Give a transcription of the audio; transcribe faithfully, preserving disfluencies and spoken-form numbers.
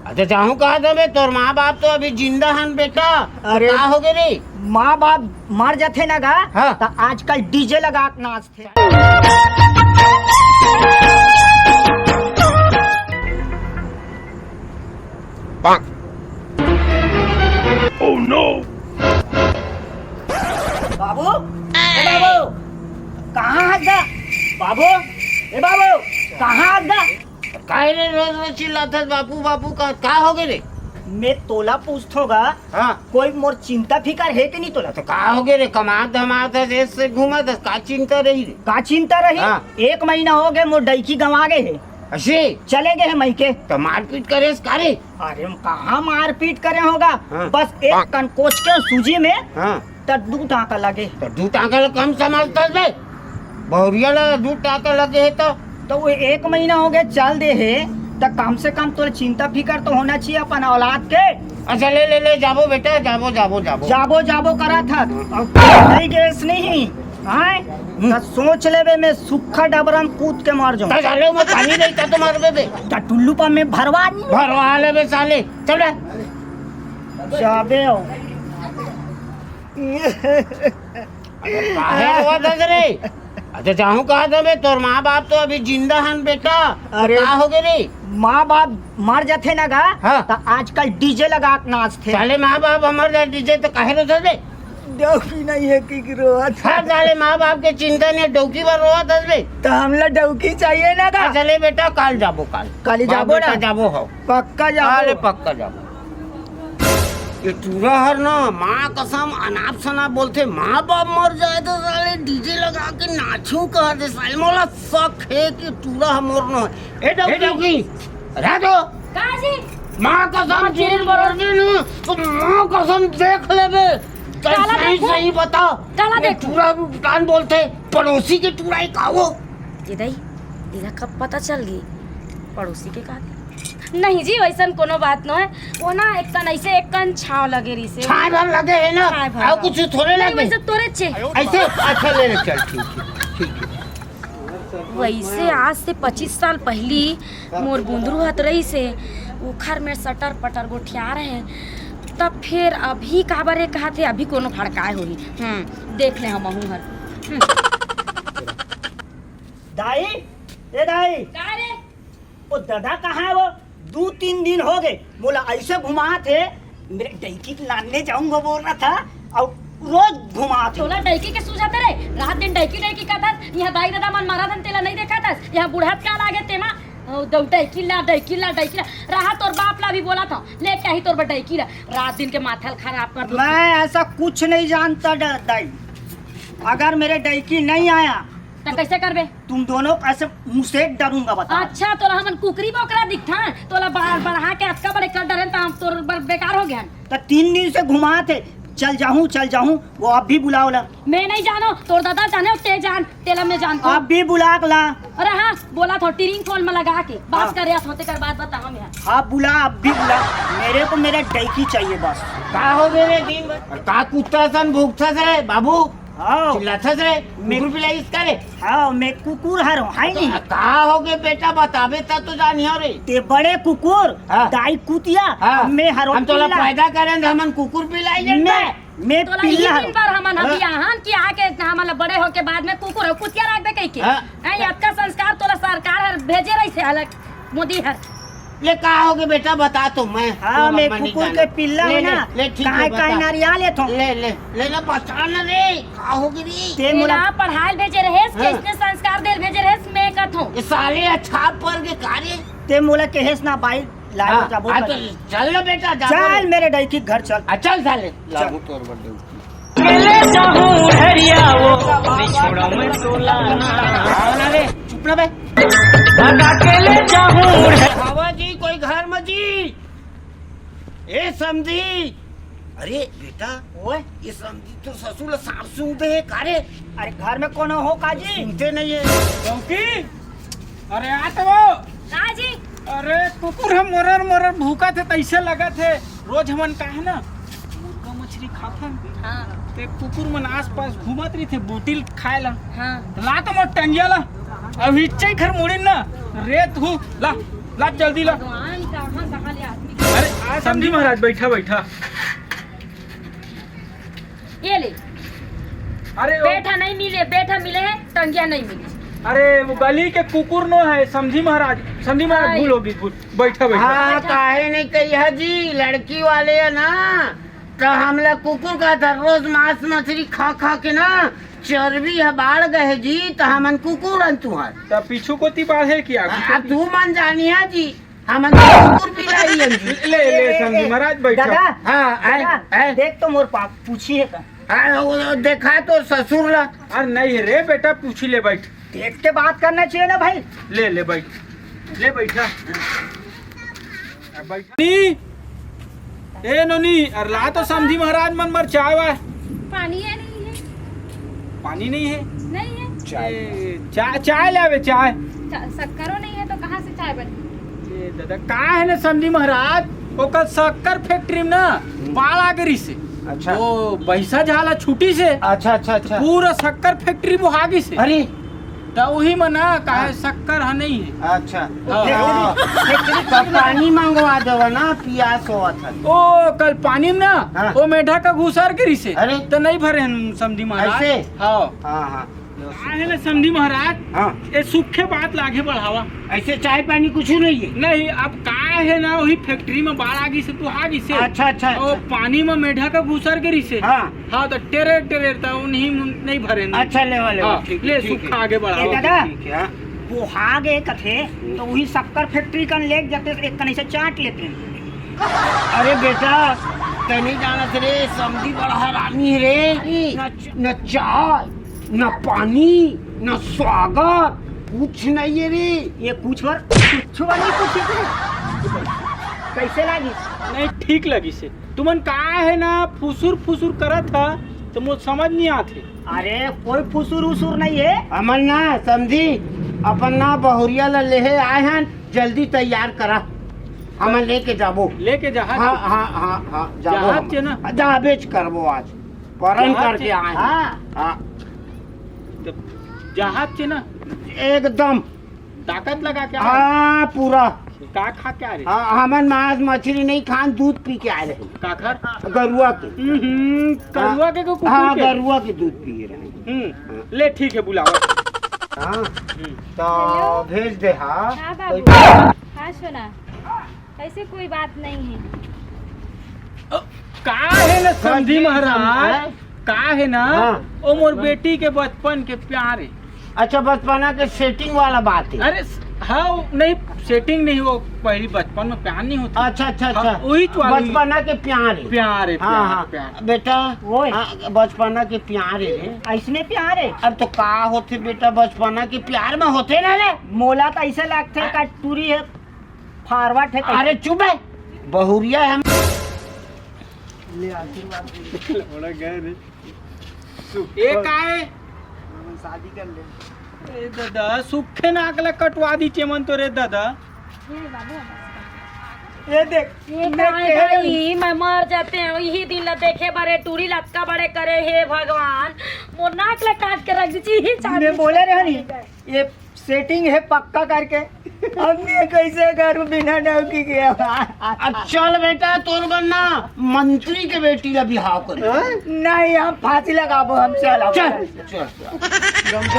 अच्छा, जाहूं कहा था बे, तोर माँ बाप तो अभी जिंदा हन बेटा। अरे। का हो गे रे? माँ बाप मर जाथे ना गा, हाँ। त आजकल डीजे लगा के नाचथे। Oh no! बाबू, ए बाबू, कहाँ हस गा? बाबू, ए बाबू, कहाँ हस गा? काहे रे रोज रोज चिल्लाथस बापू बापू का, का हो गे रे? मैं तोला पूछथों गा, हाँ। कोई मोर चिंता फिकर हे कि नहीं तोला? तो का हो गे रे, कमात धमात हस, ऐसे घूमत हस, का चिंता रही रे? का चिंता रही? हाँ। एक महीना हो गे मोर डइकी गंवा गे हे। अइसे? चले गे हे मइके। तो मारपीट करेस का रे? अरे, हम कहाँ मारपीट करे होगा? हाँ। बस एक कन कोचके सूजी में हाँ। त दू टाका लगे। त दू टाका ल कम समझथस बे? बहुरिया ल दू टाका लगे हे त? त वो एक महीना हो गे चल दे हे, त कम से कम तोर चिंता फिकर तो होना चाहिए अपन औलाद के। अच्छा, ले, ले, ले, जाबो बेटा, जाबो, जाबो, जाबो। जाबो, जाबो करत हस। अब नहीं गेस नहीं। आय? हम्म। त सोच लेबे, मैं सुक्खा डबरा म कूद के मर जाऊं। त साले, मैं पानी नहीं था तो मर बे। त टुल्लू पर मैं भरवा नहीं। भरवा लेबे साले। चल रे। जाबे हो। अरे काहे रोवत हस रे? अच्छा, जाहूं कहा था बे, तोर माँ बाप तो अभी जिंदा हन बेटा। अरे। का हो गे रे? माँ बाप मर जाथे ना गा, हाँ। त आजकल डीजे लगा के नाचथे। साले माँ बाप हमर जा डीजे त काहे रोवत हस बे? डौकी नहीं है कि, कि रोवत। हाँ, साले माँ बाप के चिंता नहीं, डौकी बर रोवत हस बे। त हमला डौकी चाहिए ना गा। हाँ, चले बेटा, काल जाबो, काल। काली हाँ, जाबो बेटा, ना? जाबो हो। पक्का जाबो। अरे, पक्का जाबो। ये टूरा हर ना, माँ कसम, अनाप शनाप बोलथे, माँ बाप मर जाए त साले डीजे लगा के नाचू कहथे साले। मोला शक हे कि टूरा ह मोर नो हे। ए डौकी, ए डौकी, रह दो। का जी? माँ कसम, माँ झूठ बोल रही हूँ, तो माँ कसम देख लेबे। काला सही, देखो। सही बता। काला ये देखो। टूरा कान बोलथे, पड़ोसी के टूरा ही का वो? ए दाई, एला कब पता चल गे? पड़ोसी के का? नहीं जी, वैसन कोनो बात नोहे। वो ना एक कन ऐसे एक कन छाव लगे रहिसे। छाय भर लगे हे ना? छाय भर। अउ कुछ थोड़े नहीं, लगे? वैसे तोरे चे। ऐसे? अच्छा, ले ले, चल, ठीक है, ठीक है। वैसे आज से पच्चीस साल पहली मोर बुंदरू हत रहिसे, उखर में सटर पटर गोठिया रहे, तब फिर अभी काबर ए कहा थे, अभी कोनो भड़काए होही। हम्म, देख ले हम हर। हम्म। दाई, ए दाई। का रे? वो दादा कहाँ है वो? दू तीन दिन हो गे, मोला ऐसे घुमात हे, मेरे डैकी के लाने जाऊंगा बोल रहा था, अउ रोज घुमात हे। तोला डैकी के सूझत रे, रात दिन डैकी डैकी कहत हस, इहाँ दाई ददा मन मरत हन तेला नहीं देखत हस, इहाँ बुढ़त काल आगे तेमा, अउ दउ डैकी ला, डैकी ला, डैकी ला, रहा तोर बाप ला भी बोलत हँव, लेके आही तोर बर डैकी ला, रात दिन के माथा ल खराब कर दो। मैं ऐसा कुछ नहीं जानता दा-, दाई, अगर मेरे डैकी नहीं आया त कैसे करबे? तुम दोनों को ऐसे मुसेक डालूंगा, बता। अच्छा, तोला हमन कुकरी बोकरा दिखथन? तोला बाढ़, बढ़ा के अतका बड़े कर डरेन, त हम तोर बर बेकार हो गेन। त तीन दिन से घुमात हे, चल जाहूं, चल जाहूं, वो अब भी बुलाव ला। मैं नहीं जानों, तोर दादा जाने, ते जान, तेला मैं जानथों। अब भी बुला के ला। अरे हाँ, बोलत हँव, टिरिंग फोन में लगा के बात हाँ। करे, आत होते कर बात बताओ मैं। हाँ, बुला, अब भी बुला। मेरे को मेरा डैकी चाहिए बस। का हो गे रे दिन भर? का कुत्ता सन भूकथस रे बाबू? हाँ। चिल्लाथस रे, मैं कुकुर पिलाइस का रे? हाँ, मैं कुकुर हरों, है नहीं? का हो गे बेटा, बताबे त तो जानियो रे। ते बड़े कुकुर, हाँ। दाई कुतिया, हाँ। मैं हरों हम तोला पिल्ला। पैदा करेन, हमन कुकुर पिलाई मैं, मैं तोला पिल्ला इही हरों। दिन बर हमन हाँ। बियाहन कि आके हमन ला बड़े होके बाद में कुकुर अउ कुतिया राखबे कहिके। हाँ। हैं, अतका संस्कार तोला सरकार हर भेजे रहिसे अलग। मोदी हर। ले का हो गे बेटा, बता तो मैं। हाँ, मैं कुकुर के पिल्ला हूँ ना। ले, ठीक है, काहे, काहे बता। नरिया लेथों? ले, ले, ले ना, बता ना रे, का हो गे रे? ते मोला पढ़ाए ल भेजे रहेस, हाँ। कइसने संस्कार दे ल भेजे रहेस, मैं कथों। ये साले अच्छा पर के कार्य। ते मोला कहेस ना भाई, लाओ हाँ, जाबो हाँ, कर। तो चल ना बेटा, जाबो चल रे। मेरे डैकी घर चल। आ, चल साले। चल। लाबो तोर बर्थडे। के ले जाहूं हरिया वो, नहीं छोड़ा मैं तोला ना। आओ ना रे, चुप ना बे। भगा के ले जाहूं। बाबा जी, कोई घर में जी? ए समधी। अरे बेटा, ओए। ये समधी तो ससुर ला सांप सूंघ दे हे, का रे? अरे घर में कोनो हो का जी? सुनते नहीं है। क्योंकि अरे आ तो वो। का जी? अरे कुकुर ह मोरर मोरर भूकत हे, तइसे लगत हे। रोज हमन का हे ना, मुर्गा मछली खाथन। हाँ। ते कुकुर मन आसपास घूमत रहिथे, बूटी ल खाए ला। हाँ। ला तो मोर टंगिया ला। अभी इच्चे घर मुड़िन ना, रेत हूँ। ला, ला जल्दी ला। भगवान, कहाँ, कहाँ ले आदमी समधी महाराज, बइठा, बइठा। ये ले। अरे, वो बेटा नहीं मिले, बेटा मिले है, टंगिया नहीं मिले। अरे, वो गली के कुकुर नो है, समधी महाराज, समधी महाराज, हाँ, भूल होगे, भूल। बइठा, बइठा। हाँ, बइठा। काहे नहीं कहिया जी, लड़की वाले है ना, त हमला कुकुर कहत हे, रोज मांस मछरी खा खा के ना चर्बी ह बाढ़ गे हे जी, त हमन कुकुर हन तुंहर। त पीछू कोती बाढ़े कि आगू आ, कोती? तू मन जानिहा जी, हमन तो कुकुर पिला ही हन जी। ले, ले, ए, समधी ए, महाराज, बइठा। दादा, हाँ, आए, दादा, आए। देख तो मोर पाप पूछी है का? हाँ, वो देखा तो ससुर ला। अरे नहीं रे बेटा, पूछी ले, बइठ। देख के बात करना चाहिए ना भाई। ले, ले, बइठ। ले, बइठा। अब बइठ। नी, ए नोनी, अरे ला तो समधी महाराज मन बर चाय वाय। पानी है नहीं है? पानी नहीं है? नहीं है। चाय। ए, चा-, चाय लावे, चाय। चा-, शक्करो नहीं है तो कहाँ से चाय बनी? ए दादा, का है ना समधी महाराज, ओकर शक्कर फैक्ट्री में ना हम्म। बाढ़ आ गे रिहिसे। अच्छा। वो भैंसा झाला छूटिसे। अच्छा, अच्छा, अच्छा। पूरा शक्कर फैक्ट्री बोहा गिसे। अरे। त उही म ना, काहे हाँ। शक्कर ह नहीं है। अच्छा। हाँ। फैक्ट्री, फैक्ट्री त पानी मंगवा देवा ना, पियास होवत है। ओ, कल पानी में ना, हाँ। वो मेढक घुसर गे रिहिसे। अरे। त नहीं भरे हन समधी महाराज। ऐसे? हाँ। हाँ, हाँ। का है ना समधी महाराज, हाँ। ये सूखे बात ला आगे बढ़ावा। ऐसे चाय पानी कुछ नहीं है? नहीं, अब का है ना, वही फैक्ट्री में बाढ़ आ गिसे, बोहा गिसे। अच्छा, अच्छा, और अच्छा। पानी में मेढक घुसर गे रिहिसे। हाँ। हाँ, त टेरेर टेरेर त वो नहीं, नहीं भरे नहीं। अच्छा, लेवा, लेवा, हाँ, ठीक है, ले, ठीक है। सूखा आगे बढ़ावा। ए, दादा, ठीक है, हाँ। बोहा गे कथे, हम्म। त वही शक्कर फैक्ट्री कन लेग जाते, एक कन ऐसे चाट लेते। अरे बेटा, तैं नहीं जानत रे, समधी बड़ा हरामी है रे। न च-, न चाय, न पानी, न स्वागत, कुछ नहीं है रे। ये कुछ बर, कुछ बर नहीं पूछे थे। कैसे लागी? नहीं, ठीक लगिसे। तुमन का है ना, फुसुर फुसुर करत हा, त मोर समझ नहीं आत हे। अरे, कोई फुसुर उसुर नहीं है। हमन ना समधी, अपन ना बहुरिया ला लेहे आए हन, जल्दी तैयार करा, हमन लेके जाबो। लेके जाहत हाँ, के? हाँ, हाँ, हाँ, जाबो जाहत हमन। के ना? जाबेच करबो आज, परन जाहत करके के? आए हन। हाँ। हाँ। त जाहत के ना? एकदम। ताकत लगा के आए? हाँ, पूरा। का खा के आए रे? हाँ, हमन मांस मछली नहीं खान, दूध पी के आए रहे। काखर? गरुआ के। हम्म, गरुआ के को कुकुर हाँ, के? गरुआ के दूध पिए रहे। हम्म, हाँ। ले ठीक है, बुलावा। हाँ, हम्म। तो भेज दे, हाँ। हाँ बाबू। कोई हाँ सोना, ऐसे कोई बात नहीं है। अ, का है ना समधी समधी महाराज? समझा? का है ना, हाँ। वो मोर बेटी के बचपन के प्यार है। अच्छा, बचपना के सेटिंग वाला बात है। अरे, हाँ, नहीं, सेटिंग नहीं, वो पहली बचपन में प्यार नहीं होता। अच्छा, अच्छा, हाँ, अच्छा। वही तो वाली बचपना के प्यार है। प्यार है, हाँ, प्यार, हाँ। प्यार। बेटा, ओए। हाँ, बचपना के प्यार है रे। ऐसने प्यार है? अब तो का होथे बेटा, बचपना के प्यार में होथे ना रे। मोला तो ऐसे लगथे का टूरी है, फारवर्ड है। अरे चुप है, बहुरिया है। ले आशीर्वाद दे। बड़ा गए रे। सुख ए, का है? शादी कर ले। ए दादा, सुखे नाक ला कटवा दी चेमन तो रे दादा। ये बाबू, ये देख, ये मैं कहाँ कह रही भाई, मैं मर जाते हैं, यही दिन ला देखे बड़े टूरी लटका बड़े करे, हे भगवान, मोर नाक ला काट के रख दीजिए, ही चांदी मैं बोले रहे नहीं, ये सेटिंग है पक्का करके। हमने कैसे घर में बिना डौकी के? अब चल बेटा, तोर बर ना मंत्री के बेटी ला बिहाव कर। नहीं, हम फांसी लगाबो, हम चल अब। चल, चल, चल।